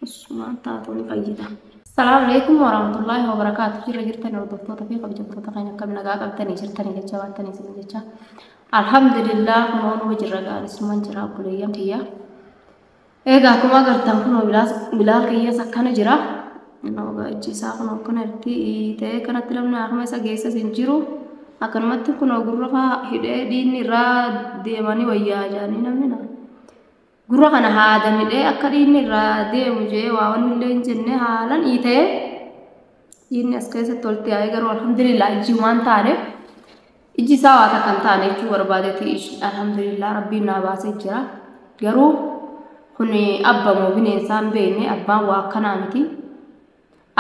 Isumaan taatu ni fayyita. Salaamu alaikum warahmatullahi wabarakaatu. Jirra jirtanii hordoftoota fi kabajamtoota keenya, akkam nagaa qabdanii jirtanii jecha baattanii isin jecha. Alhamdulillah, kunoo numa jirra gaarii, isumaan jira obboleeyyan kiyya. Egaa akkuma agartan kunoo Bilaal kiyyas akkana jira. Kunoo ijji isaa kunoo akkanatti ta'ee kanatti namni akkuma isa geessas hin jiru. Akkanumatti kunoo gurra fa'aa hidhee dhiigni irraa deemanii wayyaa jedhanii namni na. Gurra kana haada midhee akka dhiigni irraa deemu jee waa wanni illee hin jenne haalan dhiitee dhiigni as keessatti walitti yaa'ee, garuu alhamdulillah ijji waan taane, ijji isaa waa takka hin taane jechuu barbaadeeti. Alhamdulillah, rabbiin naa baasee jira. Garuu kun abba moo bineensaa hin beekne, abbaan waa akkanaa miti.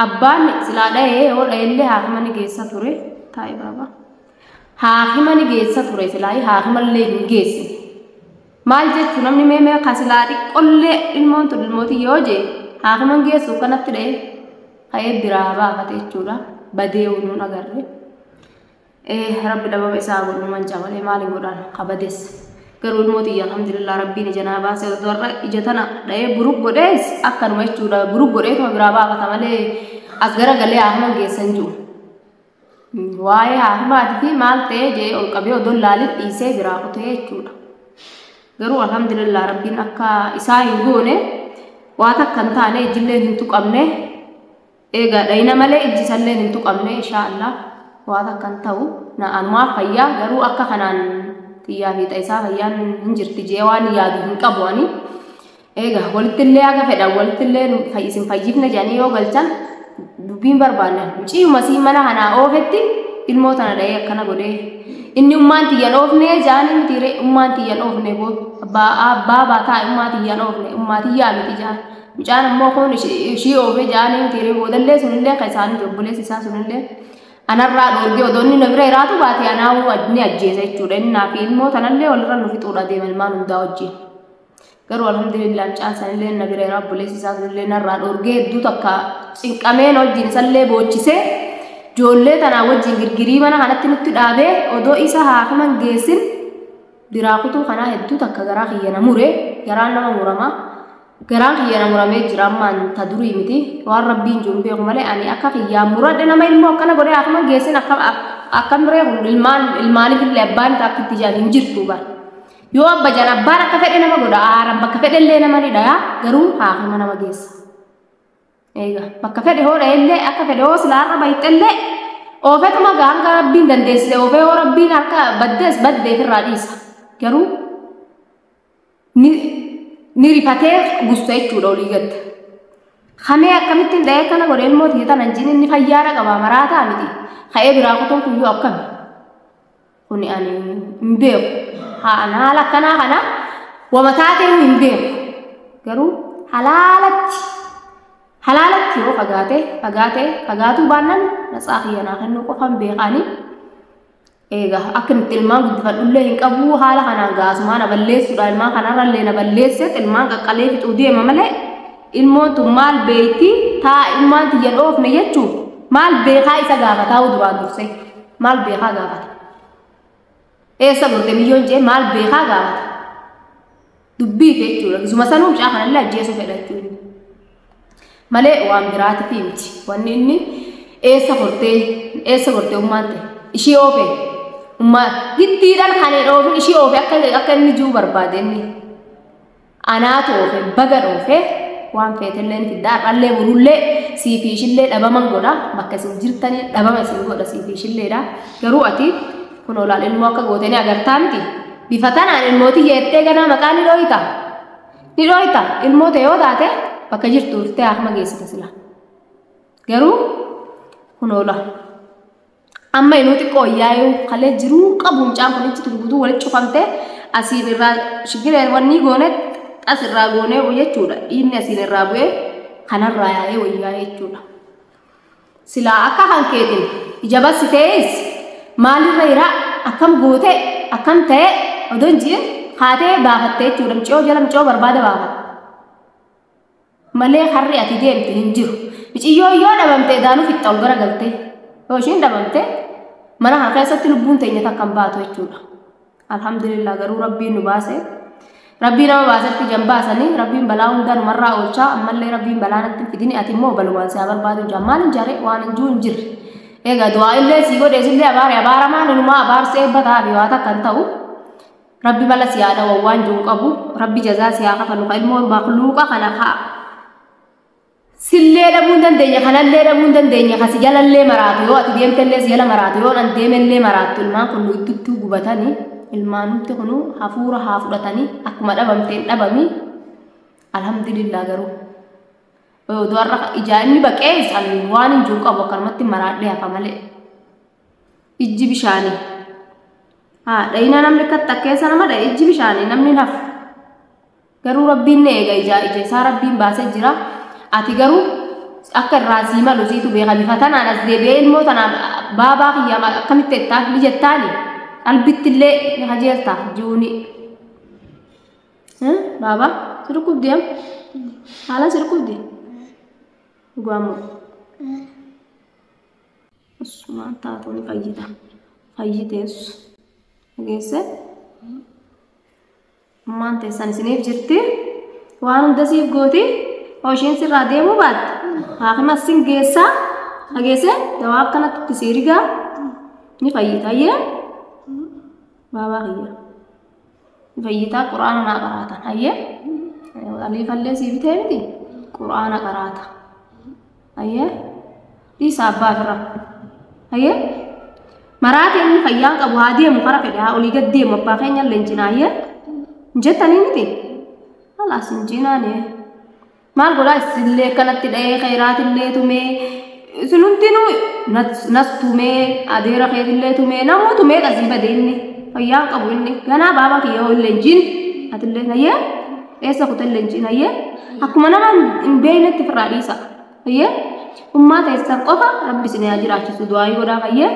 Abbaan silaa dha'ee yoo dha'ellee haakima ni geessa ture. Taa'e baaba. Haakima ni geessa ture, silaa haakimallee hin geessine. Maal jechuun namni mee mee ka silaa xiqqollee ilmoon tun ilmootii yoo jee haakiman geessu kanatti dha'ee ka'ee biraa baafate jechuudha. Badee nuun agarre. Rabbi dhabama isaa godhu manca malee maaliin godhaan kabades. Garuu ilmoo tiyya alhamdulillah rabbiin ija naa baase. Warra ija tana dha'ee buruk godhees akkanuma jechuudha. Buruk godheetuma biraa baafata malee as garagalee haakiman geessan jiru. Waa'ee haakimaatii fi maal ta'ee jee ol qabee odoo laalin dhiisee biraa kutee jechuudha. Garuu alhamdulillah rabbiin akka isaa hin goone, waa takka hin taane, ijjillee hin tuqamne. Egaa dhayina malee ijji isallee hin tuqamne, inshaallah waa takka hin ta'u. Na anumaaf fayyaa, garuu akka kanaan xiyyaa fi isaa fayyaan hin jirti jee waan yaadu hin qabu ani. Egaa walitti illee haga fedhan walitti illee isin fayyifne jedhanii yoo galchan dubbiin barbaannan. Muciyyuma sii mana kanaa oofetti ilmoo tana dha'ee akkana godhee. Inni ummaan tiyyan oofne jaanii miti ree, ummaan tiyyan oofne boo abbaa baataa, ummaa tiyyan oofne, ummaa tiyyaa miti jaan. Mucaan ammoo kun ishii oofe jaanii miti ree, boodallee sunillee kan isaanii obboleessi isaa sunillee anarraa dhoorgee odoo inni na bira jiraatu baate anaa ni ajjeesa jechuudha. Inni naa fi ilmoo tanallee walirra nu fixuudha deema ilmaan hundaa wajjin. Garuu alhamdulillah mucaan sanillee na bira jira, obboleessi isaa sunillee narraa dhoorgee hedduu takka cinqameen wajjin isallee boochisee ijoollee tanaa wajjin girgirii mana kanatti nutti dhaabee odoo isa haakiman geessin biraa kutuu kanaa hedduu takka garaa kiyya na mure, garaan nama murama. Garaan kiyya na muramee jira ammaan ta durii miti, waan rabbiin jiru beeku malee ani akka kiyyaan muradhe nama ilmoo akkana godhee haakiman geessin akkam biree kun ilmaan ilmaaniif illee abbaan akka itti jaan hin jirtu bara. Yoo abba jaan abbaan akka fedhe nama godha, aaran bakka fedhe illee nama ni dhaya, garuu haakima nama geessa. Egaa bakka fedhe hoo dha'ellee, akka fedhe hoo silaa har'a bayxellee oofetuma hanga rabbiin dandeessise oofee hoo rabbiin harka baddees baddeef irraa dhiisa. Garuu ni rifatee gusta jechuudha olii gadda. Hamee akkamittiin dha'ee akkana godhe ilmoo tiyya tana hin inni fayyaadha qaba, maraataa miti. Ka'ee biraa kutuun kuyyuu akkami? Kuni ani hin beeku. Haala akkanaa kana wama taatee hin beeku. Garuu halaalatti halaalatti yoo fagaate fagaate, fagaatuu baannaan natsaa kiyya naa kennuu qofan beekaanii. Egaa akka itti ilmaan guddifadhullee hin qabu, haala kanaan gaasumaa na balleessuudha, ilmaan kanarrallee na balleesseet ilmaan qaqqalee fixuu deema malee ilmoon tun maal beeyti taa ilmaan tiyya dhoofne jechuun maal beekaa isa gaafataa duraan dursee maal beekaa gaafata. Eessa gorte biyyoon jee maal beekaa gaafata. Dubbiif jechuudha. Gisuma sanuu mucaa kanallee ajjeesuu fedha jechuudha. Malee waan biraatiif miti. Wanni inni eessa gortee, eessa gortee ummaan ta'e ishii oofe ummaa giddiidhaan kan hin oofin ishii oofe akka inni jiru barbaade inni. Anaatu oofe, baga dhoofe, waan feetellee ni fidda, har'allee borullee sii fi ishillee dhabaman godha, bakka isin jirtanii dhabama isin godha sii fi ishilleedha. Garuu ati kun olaal ilmoo akka gootee ni agartaa miti. Bifa tanaan ilmootii jettee ganaa maqaa ni dhooyita. Ni dhooyita ilmoo ta'e yoo taate bakka jirtu dhuftee haakima geessita sila. Garuu kun oola. Amma inuu xiqqoo yaa'uu kalee jiruu qabu mucaan kun ijji tun guutuu walitti cufamte asiin irraa shigiree wanni goone xas irraa goonee jechuudha. Dhiigni asiin irraa bu'ee kanarraa yaa'ee wayyaa jechuudha. Silaa akka kan keetiin ija bassitees maalirra jira, akkam goote, akkam ta'e odoo hin ji'in haatee baafatte jechuudha. Miciyoo jala miciyoo barbaada baafatte. Malee harri ati deemte hin jiru. Miciyyoo yoo dhabamte daanuu fixxa ol garagalte. Yoo ishiin dhabamte mana kana keessatti lubbuun teenya takka hin baatu jechuudha. Alhamdulillah, garuu rabbiin nu baase. Rabbii nama baasetti jan baasanii rabbiin balaa hundaa numarraa oolchaa ammallee rabbiin balaa natti hin fidini ati immoo balumaan si haa barbaadu jaan maal hin jaare waan hin jiru hin jirre. Egaa du'aa illee sii godhe isillee abaare abaaramaan inumaa abaarsa eebba ta'aa fi waa takka hin ta'u. Rabbi bala si haa dhawu waan jiru qabu rabbi jazaa si haa kafalu ka ilmoo makluuqa kana haa sillee dhabuu hin dandeenye kanallee dhabuu hin dandeenye ka si jalallee maraatu yoo ati deemtellee si jala maraatu yoo an deemellee maraattu ilmaan kun nu idduttuu gubatanii ilmaanumti kunu hafuura haa fudhatanii akkuma dhabamteen dhabami alhamdulillah garuu odoo har'a ijaa inni baqee isaan waan hin jiru qabu akkanumatti maraadhee hafa malee ijji bishaanii haa dhayina namni akka takkeessa nama dhaye ijji bishaanii namni hin hafu garuu rabbiin ni eega ijaa ija isaa rabbiin baasee jira ati garuu akka irraa sii malu siitu beeka bifa tanaan as deebi'ee ilmoo tanaan baabaa kiyya akkamitti jettaa ni jettaani qalbitti illee ni kajeelta ji'uuni. Baabaa si dhukkubdi am haalaan si dhukkubdi dhugaa Asumaan taatu ni fayyita fayyiteessu dhageesse ammaan teessan isiniif jirti waan hunda siif gooti hooshiin sirraa deemuu baatte haakima sin geessaa dhageesse dawaa akkanatti itti sii rigaa ni fayyita ayyee baabaa kiyya ni fayyitaa quraana naa qaraatan ayyee aliifallee sii bitee miti quraana qaraata ayyee dhiisa abbaa ofirra ayyee maraate inni fayyaan qabu haa deemu kara fedhe haa olii gad deemu abbaa keenya illee hin cinaa ayyee hin jettanii miti halaas hin cinaane maal godhaa isillee akkanatti dha'ee khayiraatillee tumee isin hundinuu nas tumee adeera keetillee tumee namuu tumee qasii bade inni fayyaan qabu inni ganaa baabaa kiyya hoo illee hin jin atillee ayyee eessa kutallee hin jin ayyee akkuma nama hin beeknetti firraa dhiisa ayyee ummaa teessan qofa rabbi isin haa jiraachisu du'aayii godhaaf ayyee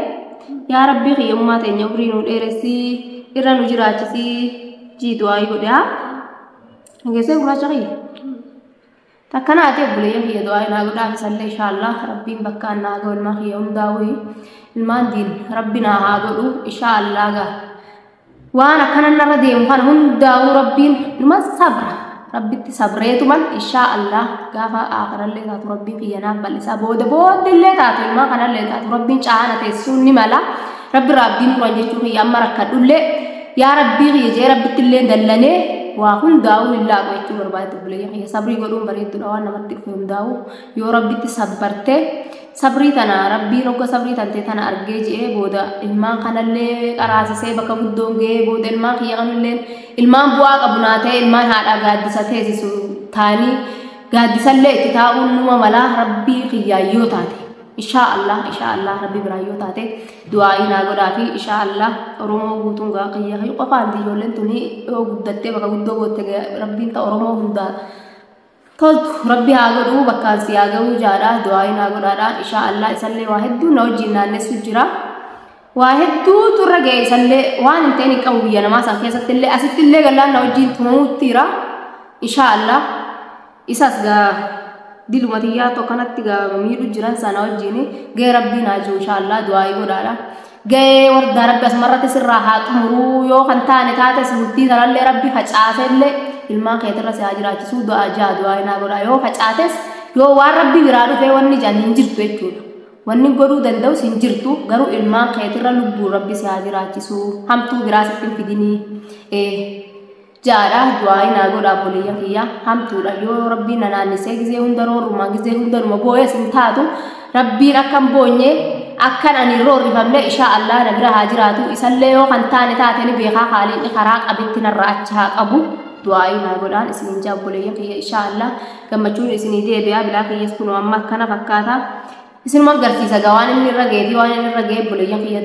yaa rabbii kiyya ummaa teenya umrii nu dheeressii irra nu jiraachisii jii du'aayii godhe haa dhageessee gurraacha kiyya takkana ati obboleeyyan kiyya du'aayii naa godhaaf isallee inshaallah rabbiin bakkaan naa ga'u ilmaan kiyya hundaa'u ilmaan diin rabbi naa haa godhu inshaallah gaa waan akkana narra deemu kana hundaa'u rabbiin numa sabra rabbitti sabreetuman inshaallah gaafa aakhirallee taatu rabbiin kiyya naaf bal'isaa booda boodillee taatu ilmaan kanallee taatu rabbiin caana teessisuun ni mala rabbi raabdiin muran jechuu kiyya amma rakkadhullee yaa rabbii kiyya jee rabbittillee dallanee waa hundaa'uu hin laaqu jechuu barbaade obboleeyyan kiyya sabrii godhuun bareedduudha waan namatti dhufe hundaa'u yoo rabbitti sabbarte sabrii tana rabbiin hogga sabrii tantee tana argee je'ee booda ilmaan kanallee qaraasisee bakka guddoon ga'ee booda ilmaan kiyya kanallee ilmaan bu'aa qabu naa ta'e ilmaan haadhaa gaaddisa teessisu taanii gaaddisallee itti taa'uun numa malaa rabbii kiyyaa yoo taate inshaa Allah inshaa Allah rabbi biraa yoo taate du'aa'ii naa godhaa fi inshaa Allah Oromoo guutuun gaa kiyya qofaan ijoolleen tuni yoo guddattee bakka guddoo gootte rabbiin ta Oromoo hundaa toltu rabbi haa godhuu bakkaan si haa ga'uu jaadha du'aa'ii naa godhaadha inshaa Allah isallee waa hedduu na wajjin naannessu jira waa hedduutu irra ga'e isallee waan hin ta'in hin qabu biyya namaa san keessatti illee asitti illee gallaan na wajjin tumamuutti jira inshaa Allah isas gaa diluma xiyyaa tokkanatti gaa miidhu jiran sana wajjin ga'ee rabbiin haa jiru inshaa Allah du'aa'ii godhaadha. Ga'ee wardaa rabbi asumarratti sirraa haa xumuruu yoo kan taane taates bultii sanallee rabbi facaasellee ilmaan keetirra si haa jiraachisuu du'aa jaa du'aa'ii naa godhaa yoo facaates yoo waan rabbi biraa dhufee wanni jaan hin jirtu jechuudha. Wanni godhuu danda'us hin jirtu garuu ilmaan keetirra lubbuun rabbi si haa jiraachisuu hamtuu biraa sitti hin fidinii. Jaadha du'aa'ii naa godhaa obboleeyyan kiyya hamtuudha yoo rabbiin na naannisee gizee hunda roorruma gizee hunda numa booyas hin taatu rabbiin akka hin boonye akkan ani hin roorrifamne ishaa Allah na bira haa jiraatu isallee yoo kan taane taate ni beekaa haaliin karaa qabetti narraa achi haa qabu du'aa'ii naa godhaan isiniin jaa obboleeyyan kiyya ishaa Allah gammachuun isinii deebi'aa bilaa kiyyas kunoo amma akkana fakkaata isinuma agarsiisa gaa waan inni irra ga'ee fi waan inni irra ga'e obboleeyyan kiyya.